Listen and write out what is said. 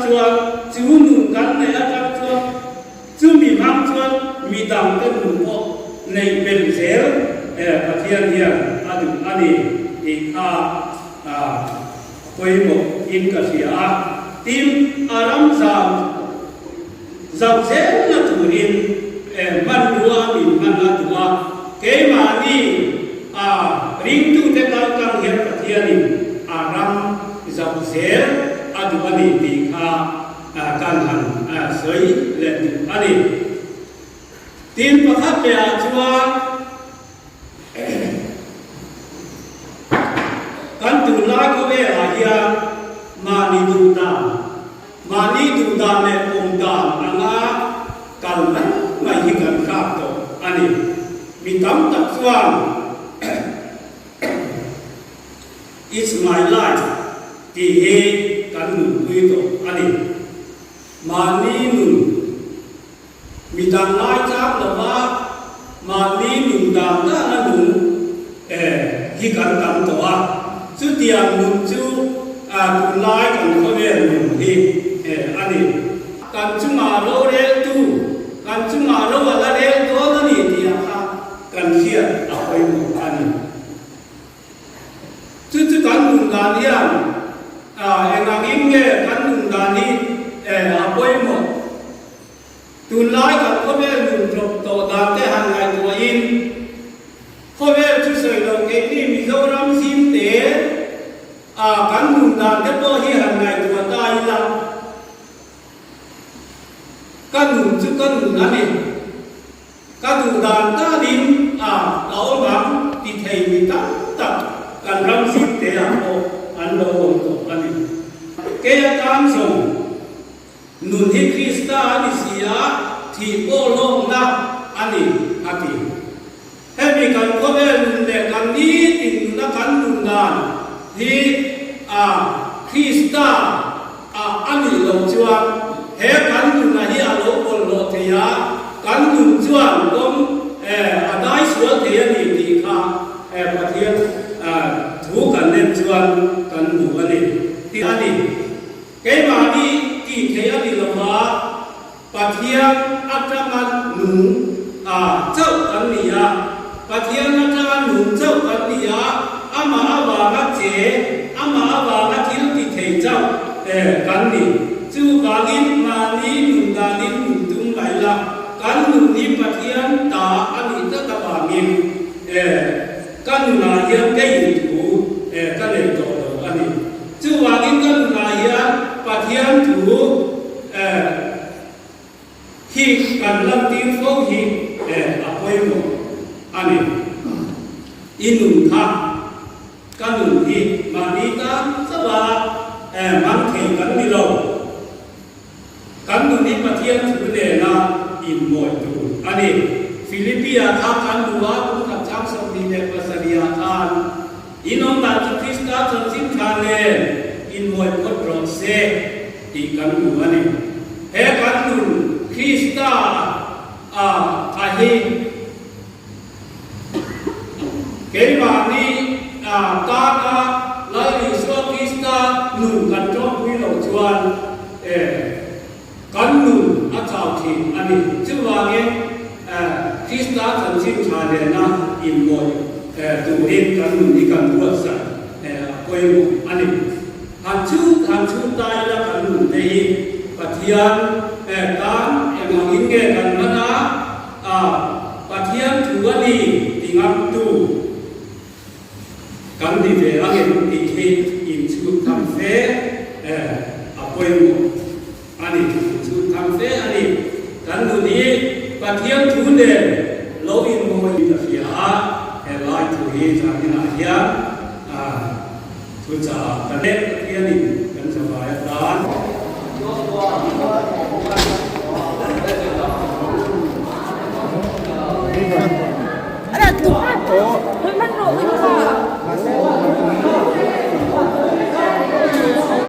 chuan chu nun kan neih atang chuan chumi hmang chuan midangte nun pawh neih belh zel Pathian hian a duh a ni tih kha a pawimawh in ka hria a. Tin, a ram zau zauh zelna turin hmanrua min hman a duh a, keimahni a ringtute kal tlang hian Pathianin a ram zauh zel a duh a ni tih kha kan han sawi leh duh a ni. Tin, pakhat lehah chuan kan tunlai khawvelah hian mahni duh dan, Mahni duh dan leh awm dan anga kal mai mai hi kan hrap tawh a ni. Mi tam tak chuan It's my life tih hi kan nunpui tawh a ni. Mahni nun mi dang ngai chang lova mahni nun dan dana nun hi kan tam tawh a. Chutiang nun chu tunlai kan khawvel nun hi a ni. Kan chungah roreltu, kan chungah ro a la rel dawn a ni tih ah kha kan hriat a pawimawh a ni. Chu chu kan nun dan hian engangin nge kan nun dan hi a pawimawh? Tunlai kan khawvel nun tlawp tawh dan te han ngaihtuahin khawvel chu sawi loh keini Mizoram zim te a kan nun dan te pawh hi han ngaihtuah ta ila ka nun chu ka nun a ni. Ka duh dan danin a ka awm ang ti thei mi tam tak kan ram zim te ah pawh an lo awm tawh a ni. Kei atan zawng Nun hi Krista a ni si a, thih pawh lawkna a ni, a ti. Hemi kan khawvel nun leh kan nitin nuna kan nun dan hi a Krista a a nih loh chuan he kan nuna hi a lo bawlhhlawh thei a, kan nun chuan kawng a dai sual thei a ni tih kha Pathian thu kan en chuan kan hmu a ni. Tih a ni. Keimahni tih theih a ni lo a, Pathian atanga nung a chauh kan ni a, Pathian atanga nung chauh kan ni a, amah avanga che, amah avanga thil ti thei chauh kan ni. Chuvangin mahni nun danin nun tum mai la, kan nun hi Pathian ta a nih tlat avangin ka nunah hian kei thu ka nei tawh lo a ni. Chuvangin ka nunah hian Pathian thu hi kan lantir fo hi a pawimawh a ni. I nun kha ka nun hi mahni tan chauha hmang thei kan ni lo. Kan nun hi Pathian thu nena inmawih tur a ni. Philippia kha kan hmu a, kum khat chang 27 ah khan in awm dan chu Krista chanchin tha nen inmawih phawt rawh se tih kan hmu a ni. He kan nun Krista a a hi keimahni tana Lal Isua Krista nun kan tawngpui loh chuan kan nun a chau thin a ni. Chuvangin Krista chanchin tha nena inmawih turin kan nun hi kan buatsaih a pawimawh a ni. Han chhut han chhut ta ila kan nun te hi Pathian tan engangin nge kan hman a, A, Pathian thu a ni ti ngamtu kan ni ve ang em tih khi inchhut tham fe a pawimawh a ni. Inchhut tham fe a ni. Kan nun hi Pathian thu nen lo inmawi ka hria a, he lai thu hi zaninah hian thuchah ka leh Pathianin kan zavai atan.